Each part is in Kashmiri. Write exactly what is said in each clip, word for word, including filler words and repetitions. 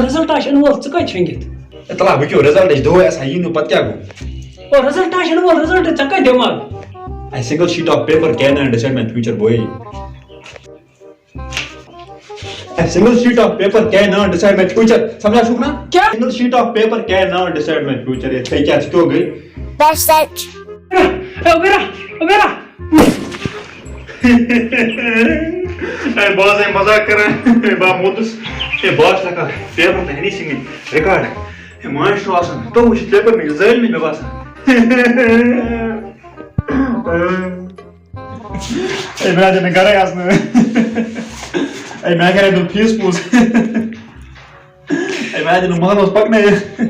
رزلٹ آسہِ یِنہٕ وول، ژٕ کتہِ چھنگِتھ؟ ہے تلا، وۄنۍ کیٛاہ، رزلٹ اَسہِ دۄہے آسان، یی نہٕ پتہٕ کیٛاہ گوٚو؟ او، رزلٹ آسہِ یِنہٕ وول، رزلٹ، ژےٚ کتہِ دٮ۪ماغ؟ A single sheet of paper can not decide my future, boy. A single sheet of paper can not decide my future. سمجھا چھُکھ نا؟ کیٛاہ؟ Single sheet of paper can not decide my future. ہے، ژےٚ کیٛاہ، ژٕ کیٛاہ گٔے؟ That's it. او بیرا، او بیرا۔ ہے، بہٕ حظ ہے مزاق کران۔ ہے، بہٕ ہا موٗدُس۔ ہے، بہٕ حظ چھُس لیکھان پیپر تہٕ ہنی سنگھ ریکارڈ۔ ہے، ماجہِ چھُ آسان، تو وٕچھ پیپر مےٚ زٲلۍ مٕتۍ مےٚ باسان۔ ہے، مےٚ حظ چھِنہٕ گرے آسنہٕ۔ ہے، مےٚ کرے دوٚپ فیس پوٗس۔ ہے، مےٚ حظ چھِنہٕ محلس پکنٲیِتھ۔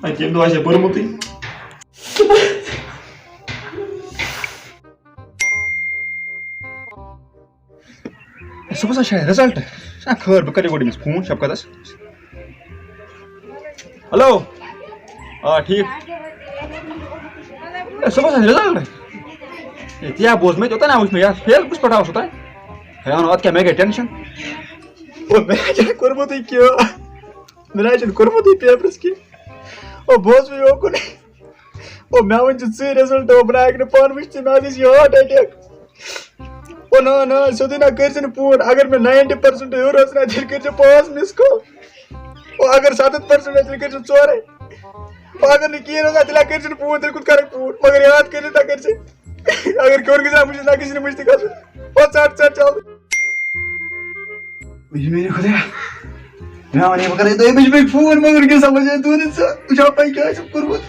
ہے، کَمہِ دۄہ آسہِ ہے پوٚرمُتٕے؟ ہے، صُبحس حظ چھِ رِزلٹ۔ چھُنہ خٲر، بہٕ کَرٕ یہِ گۄڈٕ أمِس فون شفقتس۔ ہیلو۔ آ، ٹھیٖک۔ ہے، صُبحس حظ رِزلٹ۔ ہے، تی ہا بوز مےٚ، توٚتام ہا وٕچھ مےٚ یَتھ فیل کُس پٮ۪ٹھ آو سُہ تۄہہِ؟ ہے، اَہَن، اَتھ کیٛاہ، مےٚ گٔے ٹٮ۪نشَن۔ او، مےٚ حظ چھُنہٕ کوٚرمُتٕے کینٛہہ۔ مےٚ نہ حظ چھُنہٕ کوٚرمُتٕے پیپرَس کینٛہہ۔ او، بوز مےٚ یوکُن۔ او، مےٚ وَن ژٕ ژٕے رِزلٹ، او، بہٕ نہ ہٮ۪کہٕ نہٕ پانہٕ وٕچھتھٕے، مےٚ حظ ٲسۍ یہِ ہارٹ اٹیک۔ او، نہ، نہ، سیوٚدُے نہ کٔرۍ زِ نہٕ فون، اگر مےٚ ناینٹی پٔرسنٹ ہیوٚر اوس نہ، تیٚلہِ کٔرۍ زِ پانٛژھ مِس کال۔ او، اگر ستتھ پٔرسنٹ آسہِ، تیٚلہِ کٔرۍ زِ ژورے۔ او، اگر نہٕ کِہیٖنۍ اوس نہ، تیٚلہِ کٔرۍ زِ نہٕ فون، تیٚلہِ کوٚت کَرَکھ فون؟ مگر یاد کٔرۍ زِ نہ، کٔرۍ زِ۔ اگر کیوٚن گژھِ نہ، بہٕ چھُس نہ کٲنٛسہِ نہٕ مٔشتٕے گژھُن۔ او، ژَٹ، ژَٹ، چل۔ یہِ میٛانہِ خۄدایا۔ مےٚ وَنے بہٕ کَرَے دۄیہِ بَجہِ بٲگۍ فون، مگر کیٛاہ سَمجھ آے دوٗرِتھ ژٕ؟ وٕچھو پَے کیٛاہ آسہِ کوٚرمُت۔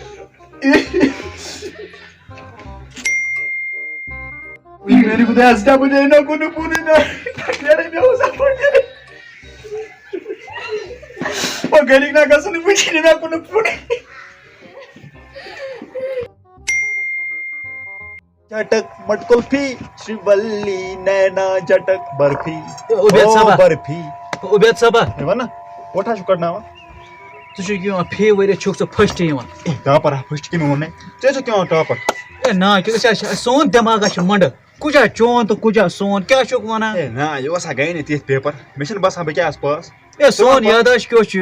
وٕچھ میٛانہِ خۄدایا، ژٕ کیٛاہ بَجے مےٚ کوٚر نہٕ فونٕے مےٚ۔ نیرَے مےٚ اوس اَتھ پٲٹھۍ نیرَے۔ وۄنۍ گَرِکۍ نہ گژھن نہٕ وٕچھِنۍ مےٚ کوٚر نہٕ فونٕے۔ چٹک مٹ کلفی، شری ولی، نینا چٹک برفی۔ عبید او صٲبا۔ برفی۔ عبید صٲبا۔ ہے وَن نا، کوٹھا چھُ کڑناوان؟ ژٕ چھُکھ یِوان فی ؤریَس چھُکھ ژٕ فٔسٹ یِوان۔ اے، ٹاپر ہا فٔسٹ کٔمۍ ووٚن نے؟ ژےٚ چھُکھ یِوان ٹاپر۔ اے نا، کیٛاہ ژےٚ چھِ، سون دٮ۪ماغ ہا چھُ مۄنڈٕ۔ کُجا چون تہٕ کُجا سون، کیٛاہ چھُکھ وَنان؟ اے نا، یہِ اوس ہا گٔے نہٕ تِتھ پیپر۔ مےٚ چھُنہٕ باسان بہٕ کیٛاہ آسہٕ پاس۔ اے، سون یاداشت کیٛاہ چھُ؟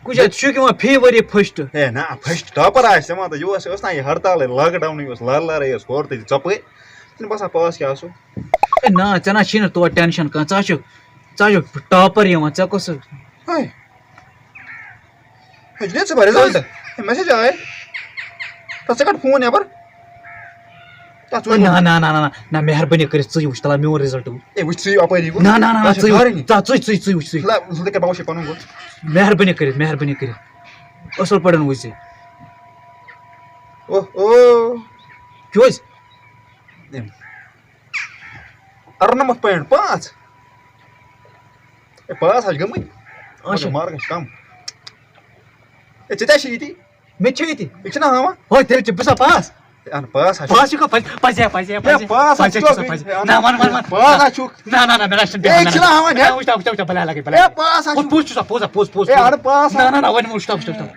کُجا، ژٕ چھُکھ یِوان فی ؤری فٔسٹ۔ ہے نہ، فٔسٹ ٹاپر آسہِ، ژےٚ وَن تہٕ، یہِ اوس، اوس نہ یہِ ہڑتالٕے، لاک ڈاونٕے اوس، لارٕ لارَے ٲس ہورٕ تہٕ ژۄپٲرۍ۔ ژےٚ چھُنہٕ باسان پاس کیٛاہ آسو؟ اے نہ، ژےٚ نہ چھی نہٕ تور ٹٮ۪نشَن کانٛہہ، ژٕ ہا چھُکھ، ژٕ ہا چھُکھ ٹاپر یِوان، ژےٚ کُس؟ ہے۔ ہے، دِژ ژےٚ رِزلٹ؟ ہے، میسیج آے۔ تَتھ ژٕ کَڑ فون نٮ۪بر۔ تَتھ ژٕ نہ، نہ، نہ، نہ، نہ، نہ، مہربٲنی کٔرِتھ ژٕے وٕچھ، تَلہ میون رِزلٹ وٕچھ۔ ہے، وٕچھ ژٕے اَپٲری۔ نہ، نہ، نہ، نہ، تَتھ چھِ ژٕے وٕچھ، ٹھارٕے نہٕ۔ ژٕ، ژٕے، ژٕے، ژٕے وٕچھ، ژٕے۔ نہ، ژٕ کَر باوَس یہِ پَنُن گوٚو۔ مہربٲنی کٔرِتھ، مہربٲنی کٔرِتھ۔ اَصٕل پٲٹھۍ وٕچھ ژٕ۔ اوہ، اوہ۔ کیٛازِ؟ أمۍ۔ اَرنَمَتھ پویِنٛٹ پانٛژھ۔ ہے، پاس حظ گٔمٕتۍ۔ اچھا۔ مگر مارکس چھِ کم۔ ہے، ژےٚ تہِ حظ چھِ ییٚتی۔ مےٚ تہِ چھِ ییٚتی۔ یہِ چھِنہ ہاوان؟ ہو، تیٚلہِ چھِ بہٕ سا پاس؟ ہے، اہن پاس حظ چھُ۔ پاس چھُکھا؟ پاس، پاس، پاس، پاس، ہے، پاس حظ چھُ۔ نہ، وَن، وَن، وَن۔ پاس حظ چھُکھ۔ نہ، نہ، نہ، مےٚ نہ حظ چھُنہٕ ہے، بیٚہان، چھِنہ ہاوان، ہے۔ نہ، وٕچھتو، وٕچھتو، وٕچھتو، بَلاے لَگے، بَلاے۔ ہے، پاس حظ وۄنۍ چھُکھ۔ پوٚز چھُ سا، پوٚز ہا، پوٚز، پوٚز، ہے، پوٚز۔ اَڑٕ پاس نہ، حظ۔ نہ، نہ، وۄنۍ وٕچھتو، وٕچھتو، وٕچھتو۔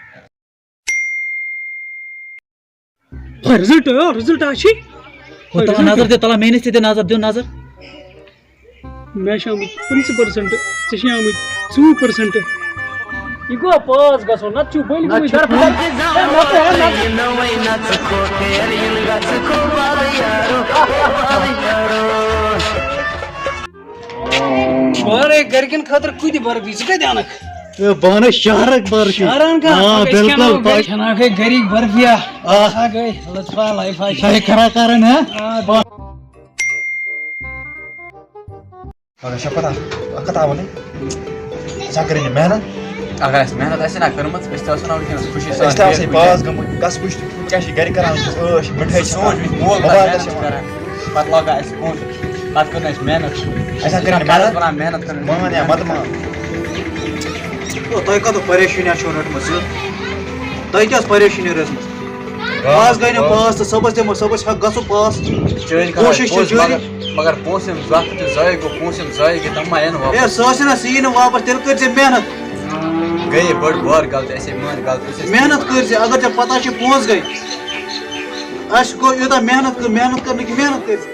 ہے، رِزلٹ، ہے، رِزلٹ حظ چھِ۔ ہو، ہے، تَلہ رِزلٹ۔ نظر دِ، تَلہ میٲنِس تہِ دِ نظر، دِ نظر۔ مےٚ چھِ آمٕتۍ پٕنٛژٕہ پٔرسَنٛٹ، ژےٚ چھِ آمٕتۍ ژوٚوُہ پٔرسَنٛٹ۔ یہِ گوٚو پاس گژھُن، نَتہٕ چھُو بٔلۍ گٔمٕتۍ دربٕدر۔ ہے، نَتہٕ، ہے، نَتہٕ۔ بارے گرِکٮ۪ن خٲطرٕ کۭتِس برفی؟ ژٕ کَتہِ اَنَکھ؟ ہے، بہٕ اَنَے شہرٕکۍ برفی۔ شہرَن کا؟ آ، أسۍ بِلکُل۔ کھٮ۪مو گرِ، کھٮ۪ناوکھ گرِکۍ برفی۔ آ۔ آ گٔے، لطفا، لایفا چھِ۔ تۄہہِ کَران، کَران، ہہ؟ آ، بہٕ مگر چھےٚ پتہ، اَتھ کَتھ آو وَنٕنۍ؟ ژےٚ کٔرٕے نہٕ محنت۔ اگر اَسہِ محنت آسہِ ہے نہ کٔرمٕژ، أسۍ تہِ آسو نہ وٕنکیٚنَس خوشی سان أسۍ تہِ آسہٕ ہے بِہِتھ کُنہِ پاس جایہِ۔ گٔمٕتۍ، گژھ وٕچھ، کیٛاہ چھِ گَرِ کَران وٕنکیٚنَس عٲش، مِٹھٲے چھِ سونٛچ کھٮ۪وان، وٕنہِ مول موبایل کَتھ تہِ چھِ محنت وَنان۔ کَران۔ پَتہٕ لاگان اَسہِ کُن، پَتہٕ کٔر نہٕ اَسہِ محنت۔ اَسہِ ہا کٔر نہٕ محنت۔ وَنان محنت کٔر نہٕ۔ مان یا مَتہٕ مان۔ او، تۄہہِ کَتھ پریشٲنی چھو رٔٹمٕژ یہِ؟ تۄہہِ کیٛاہ ٲس پریشٲنی رٔٹمٕژ؟ آز گٔے نہٕ پاس تہٕ صُبحَس دِمو، صُبحَس ہٮ۪کھ گژھُن پاس۔ چٲنۍ کَتھ کوٗشِش چھِ پوٚز، جٲری۔ مگر، مگر پونٛسہٕ یِم زَتھ تہِ ضایع گوٚو، پونٛسہٕ یِم ضایع گٔے، تِم ما یِن واپَس؟ ہے، سُہ آسہِ نہ، سُہ یی نہٕ واپَس، تیٚلہِ کٔرۍ زِ محنت۔ گٔیے بٔڑ بار غلطی، اَسے مٲنۍ غلطی، أسۍ ٲسۍ محنت کٔرۍ زِ، اگر ژےٚ پَتہ چھِ پونٛسہٕ گٔے۔ اَسہِ گوٚو یوٗتاہ محنت کٔر، محنت کٔر نہٕ کینٛہہ، محنت کٔرۍ زِ۔